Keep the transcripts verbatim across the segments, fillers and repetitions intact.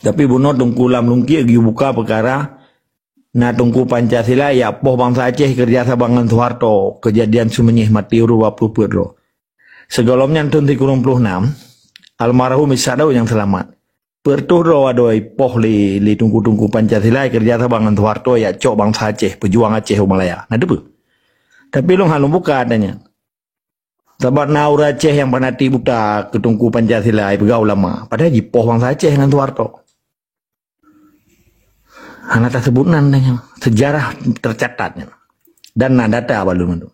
Tapi bunoe Teungku Lam Lungkiek geuyue buka peukara na Teungku Pancasila jak poh bansa Aceh keureuja saban ngon Soeharto, keujadian Seumenyih maté uroe dua ploh peuet droe. Sigohlom nyan thon sikureueng ploh nam, almarhum Ishak Daud nyang seulamat. Peuet reutôh droe adoe poh lé, lé teungku-teungku Pancasila keureuja saban ngon Soeharto jak cok bansa Aceh, peujuang Aceh u Malaya. Na teupeue? Tapi lôn hana lôn buka ata nyan. Sabab na ureuëng Aceh nyang fanatik buta keu teungku Pancasila, peugah ulama. Padahai jipoh bansa Aceh ngon Soeharto. Hana tasebut nan dah nyan. Sejarah tercatat nyan. Dan na data bak lôn mandum.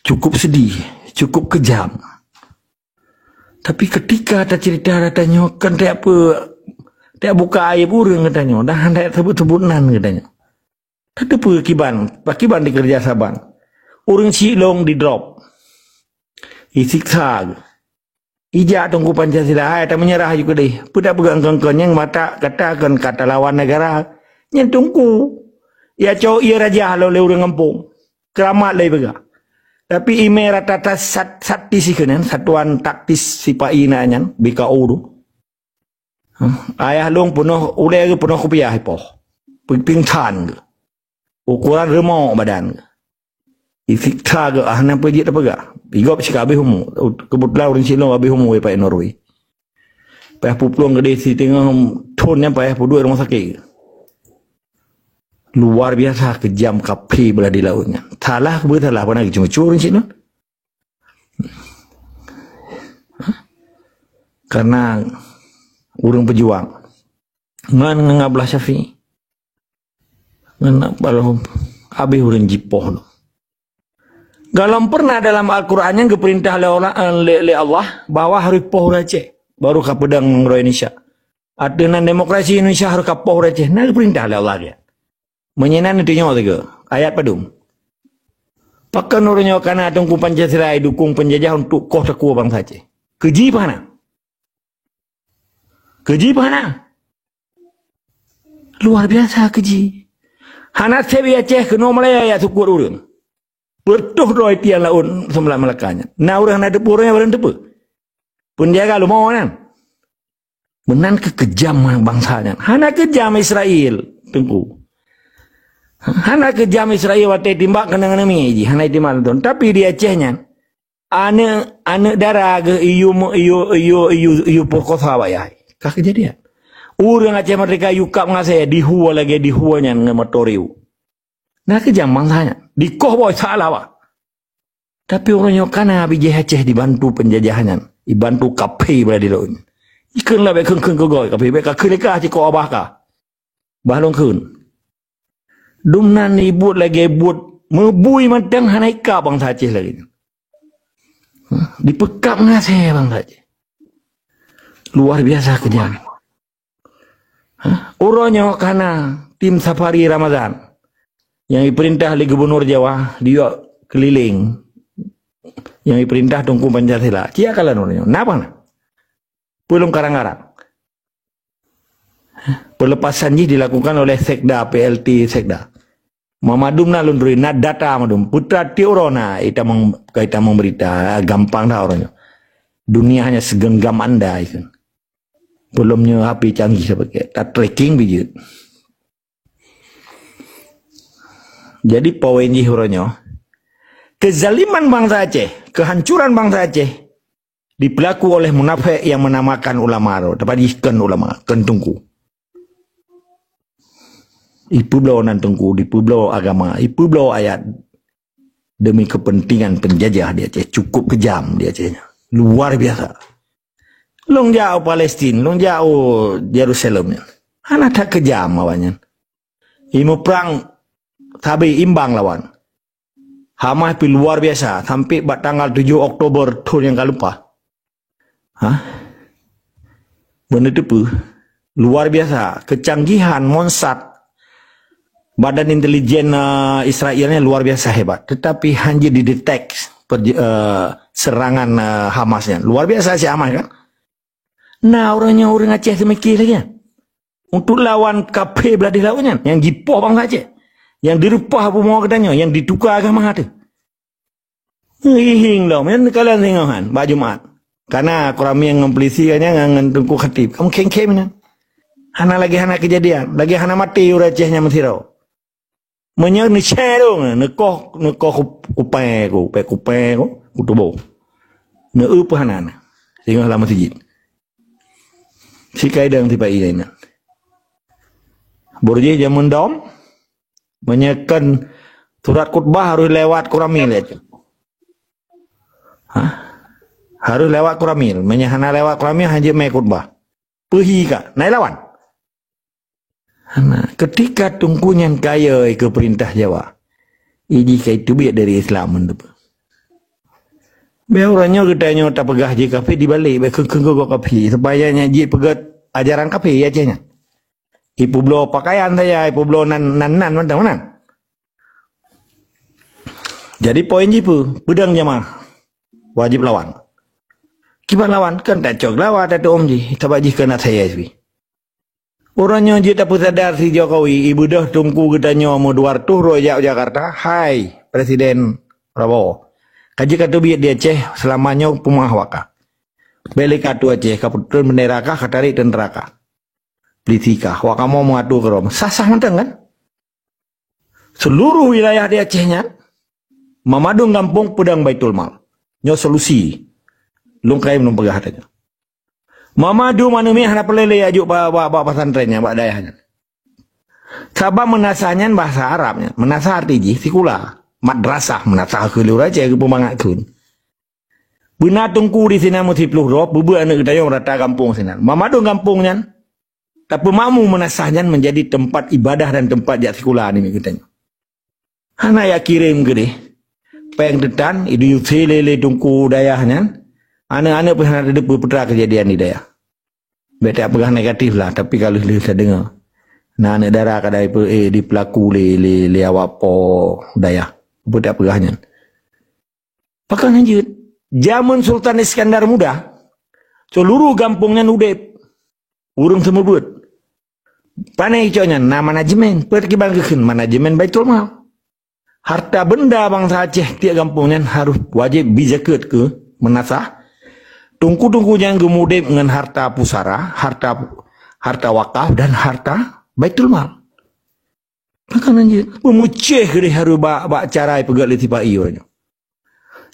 Cukup sedih, cukup kejam. Tapi ketika tacerita gata nyoe, kan tak apa, tak buka aib ureuëng gata nyoe, dah hana sebut-sebut nan gata nyoe. Tateupeue kiban, pakiban dikeureuja saban. Ureuëng siklong didrop. Isiksa geuh. Ijak teungku Pancasila, hai, tameunyeurah ju keudeh. Peue tapeugah engkon-engkon nyang mata kata kon ka talawan negara. Nyan teungku. Ya cok, ya raja lom lé ureuëng gampông. Keuramat lé peugah. Tapi imé rata-rata sat-, satis sikeunan, satuan taktis sipai na nyan, B K O tu. Ayah lôn peunoh, ulée geuh peunoh kupiah ipoh. Pi-, pingsan geuh. Ukuran reumok badan geuh. Isiksa geuh, ah, hana peue jeuet tapeugah. Igop sika habéh umu. Keubeutulan ureuëng siklong habéh umu i Pak Norway. Payah puplueng keudeh siteungoh thon nyan payah peuduek rumoh sakét. Luar biasa keujam kaphé beulah di laôt nyan. Salah keubeue salah, peue na geucue-cue ureuëng siklong. Karena ureuëng peujuang ngon, ngon Abdullah Syafi'i. Ngon Abdullah, habéh ureuëng jipoh tu. Galom pernah dalam Al-Quran nyang geupeurintah lé Allah, lé, lé Allah bahwa harus poh ureuëng Aceh, baru ka peudong nanggroe Indonesia. Ateueh nan demokrasi Indonesia harus ka poh ureuëng Aceh. Na geupeurintah lé Allah dia. Meunyoe na neutunyok sigoe, ayat padum? Pakon uroe nyoe kana Teungku Pancasila idukong peunjajah untuk koh takue bansa Aceh? Keuji peue hana? Keuji peue hana? Luar biasa keuji. Hana seb i Aceh keunoe Malaya jak seukôt ureuëng. Peuet reutôh droe tian laôt seubelah Melaka nyan. Na ureuëng hana teupeue, ureuëng barang teupeue. Peunjaga leumô nyan. Meunan keuh keujam bansa nyan. Hana keujam Israel, Teungku. Hana keujam Israel watée timbak keuneuk-keuneuk mié jih, hana timbak lom. Tapi di Aceh nyan, aneuëk, aneuëk dara geuh iyue, iyue, iyue, iyue, iyue peukosa bak yah. Ka keujadian. Ureuëng Aceh Merdeka iyue kab ngasée, dihue lagée dihue nyan ngon moto riuk. Na keujam bansa nyan. Dikoh boh salah bah. Tapi uroe nyoe kana bijéh Aceh dibantu peunjajah nyan, dibantu kaphé beulah di laôt nyan. Ikheun lah bék kheun-kheun keu goe kaphé, bék ka kheun lé kah cit keu abah kah. Bah lôn kheun. Dum nan ibuet lagée buet meubui mantong hana ikab bansa Aceh lagée nyan. Dipeukab ngasée bansa Aceh. Luar biasa keujam. Hah? Uroe nyoe kana tim safari Ramadan nyang jipeurintah lé Gubunur Jawa diyue keulileng nyang jipeurintah Teungku Pancasila. Cia kalon uroe nyoe. Napa na? Peulom karang-karang. Pelepasan jih dilakukan oleh Sekda, P L T Sekda. Memadum na lôn turi, na data madum. Putra tiep uroe na, ita meng-, ka ita memberita, gampang dah uroe nyoe. Dunia hanya segenggam anda itu. Belum nyoe H P canggih sapeue, ta tracking bijeuet. Jadi poin jih uroe nyoe, kezaliman bangsa Aceh, kehancuran bangsa Aceh dipelaku oleh munafik yang menamakan ulama tu, tapi jih kon ulama, kon teungku. Ipeubloe nan teungku, dipeubloe agama, ipeubloe ayat demi kepentingan penjajah di Aceh. Cukup kejam di Aceh. Luar biasa. Lôn jak u Palestin, lôn jak u Yerusalem nyan. Hana that kejam awaknyan. Imuprang sabe imbang lawan. Hamas pi luar biasa sampai bak tanggal tujoh Oktober thon nyang ka leupah. Hah? Beuneuteupeu luar biasa kecanggihan Mossad, badan intelijen, eh, Israel nyan luar biasa hebat, tetapi hana didetek perj-, eh, serangan, eh, Hamas nyan. Luar biasa si Hamas kan? Nah, ureuëng nyoe ureuëng Aceh seumiké lagée nyan. Untuk lawan kaphé blah di laôt nyan, nyang jipoh bangsa Aceh. Nyang direupah bumoe geutanyoe, nyang dituka agama teuh. Hieng lom, nyan kalon singoh nyan, bak Jumat. Kana Kuramil ngon polisi nyan ngon, ngon Teungku Khatib. Kamoe khém-khém nyan. Hana lagée hana keujadian. Lagée hana maté ureuëng Aceh nyan meusidroe. Meunyoe neucéh dong, neukoh, neukoh kup-, kupée ku, pék kupée ku, kutuboh. Neueu peuhana na. Singoh lam meuseujid. Sikai dang tipa ié na. Burjih jameun dom, meunyoe kon surat khutbah harus lewat Kuramil lé. Ha? Harus lewat Kuramil. Meunyoe hana lewat Kuramil, hanjeuet mé khutbah. Peuhi ka, nai lawan. Hana. Ketika Teungku nyan kayée keu peurintah Jawa, iji kai teubiet dari Islam meuteupeu. Bèk uroe nyoe geutanyoe tapeugah jih kafé dibalek, bèk keu-keu gob kafé, supaya nyan jih peugét ajaran kafé ya ceh nyan. Ipeubloe pakaian saja, ipeubloe nan, nan, nan mantong meunan. Jadi poin jih peue? Peudong jamaah wajib lawan. Kiban lawan, kan tacok lawan tatuom jih, sabab jih keuneuk saya jih. Uroe nyoe jeuet tapeusadar si Jokowi, ibeudôh Teungku geutanyoe meudua reutôh droe jak u Jakarta, hai Presiden Prabowo, ka jeuet ka teubiet di Aceh seulama nyoe peumaah waka. Bèk lé ka atu Aceh, ka peutrön beundera kah, ka tarek teuntra kah, polisi kah, wak kamoe meuatu keudroe. Sah-sah mantong kan? Seuluruh wilayah di Aceh nyan, mamadum gampông peudong Baitul Mal. Nyoe solusi. Lôn kayém lôn peugah ata nyoe. Mamadum aneuk miet hana peureulée lé ajok bak, bak, bak pesantren nyan, bak dayah nyan. Sabab meunasah nyan bahasa Arab nyan. Meunasah arti jih sikula. Madrasah meunasah keu lôn raja keu peumangat kheun. Beuna teungku di sinan meusiplôh droe, peubeuet aneuk geutanyoe rata gampông sinan. Mamadum gampông nyan, tapeumakmu meunasah nyan menjadi tempat ibadah dan tempat jak sikula aneuk geutanyoe. Hana jak kirém keudeh. Péng teutan, iduyuse lé, lé teungku dayah nyan. Aneuk-aneuk pih hana teupeu peue teuma keujadian di dayah. Bèk tapeugah negatif lah, tapi ka lheueh-lheueh tadeungoe. Na aneuk dara kadang ipe-, eh, dipeulaku lé, lé, lé awak po dayah. Peue tapeugah nyan? Pakon hanjeuet. Jameun Sultan Iskandar Muda, seuluruh gampông nyan udeb. Ureueng seumeubeuet. Pane icok nyan na manajemen. Peue kiban geukheun manajemen Baitul Mal. Harta benda bansa Aceh tiep gampông nyan harôh wajéb bi zakeuet keu meunasah. Teungku-teungku nyan geumudeb ngon harta pusara, harta, harta wakaf dan harta Baitul Mal. Maka nan jeuet, peumucéh keudeh harôh bak, bak cara ipeugét lé sipa-i uroe nyoe.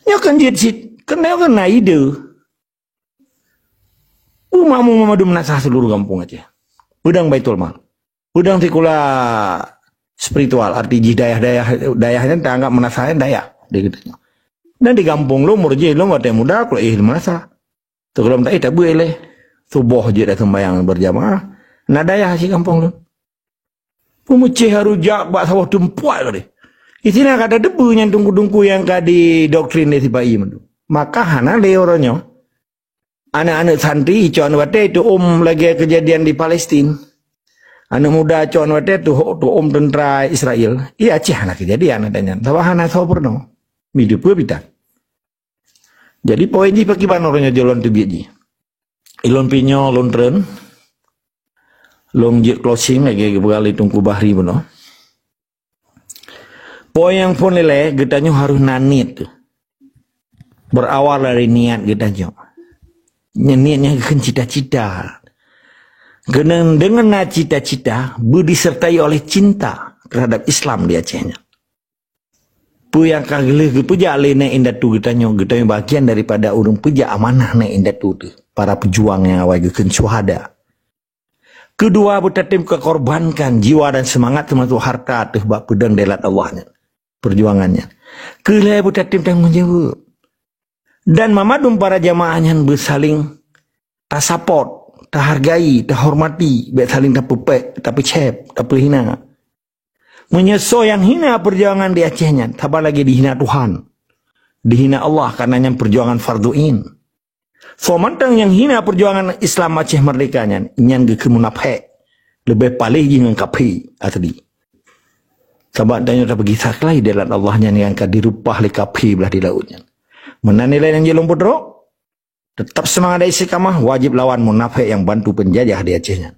Nyoe kan jeuet cit, keunoe kan na ide. Umat mu memadum meunasah seuluruh gampông Aceh. Peudong Baitul Mal. Peudong sikula spiritual, arti jih dayah-dayah, dayah nyan taanggap meunasah nyan dayah di geutanyoe. Dan di gampông lôn, meureuji lôn watèe muda, kulét éh meunasah. Sigohlom taéh tabeuet lé. Suboh jeuet dah seumbahyang berjamaah. Na dayah cit gampông lôn. Peumucéh harôh jak bak saboh teumpat keudeh. Di sinan ka tateupeu nyan teungku-teungku nyang ka didoktrin lé sipa-i mandum. Maka hana lé uroe nyoe. Aneuk-aneuk santri icok aneuk watèe teuom lagèe keujadian di Palestin. Aneuk muda icok aneuk watèe teu-, teuom teuntra Israel. Di Aceh hana keujadian ata nyan. Sabab hana soe peurunoe. Mideue peue bitan. Jadi poin jih pakiban uroe nyoe jih lôn teubiet jih. Ilôn pih nyoe lôn treun. Lôn jeuet closing lagèe geupeugah lé Teungku Bahri bunoe. Poin nyang phôn lilée, geutanyoe harôh na niet. Berawal dari niat geutanyoe. Nyan niet nyan geukheun cita-cita. Keunong deungon na cita-cita, beudisertai oleh cinta terhadap Islam di Aceh nyan. Peue nyang ka lheueh geupeujak lé nèk indatu geutanyoe, geutanyoe bagian daripada ureuëng peujak amanah nèk indatu teuh, para peujuang nyang awai geukheun syuhada. Keudua, beutatem kakorbankan jiwa dan seumangat teumasok harta teuh bak peudong dalam Allah nyan, peujuangan nyan. Keulhèe, beutatem tanggong jaweueb. Dan mamandum para jamaah nyan beusaléng tasapot, tahargai, tahormati, bèk saléng tapeupék, tapeucép, tapeuhina. Meunyoe soe nyang hina peujuangan di Aceh nyan, saban lagèe dihina Tuhan, dihina Allah, karena nyan peujuangan fardhu ain. Soe mantong nyang hina peujuangan Islam Aceh Merdeka nyan, nyan geukheun munafék, leubeh paléh jih ngon kafé asli. Sabab tanyoe tapeugisa keulai dalam Allah nyan nyang ka direupah lé kafé blah di laôt nyan. Meunan ilée nyang jeuet lôn peutrok, teutap seumangat dan istiqamah, wajéb lawan munafék nyang bantu peunjajah di Aceh nyan.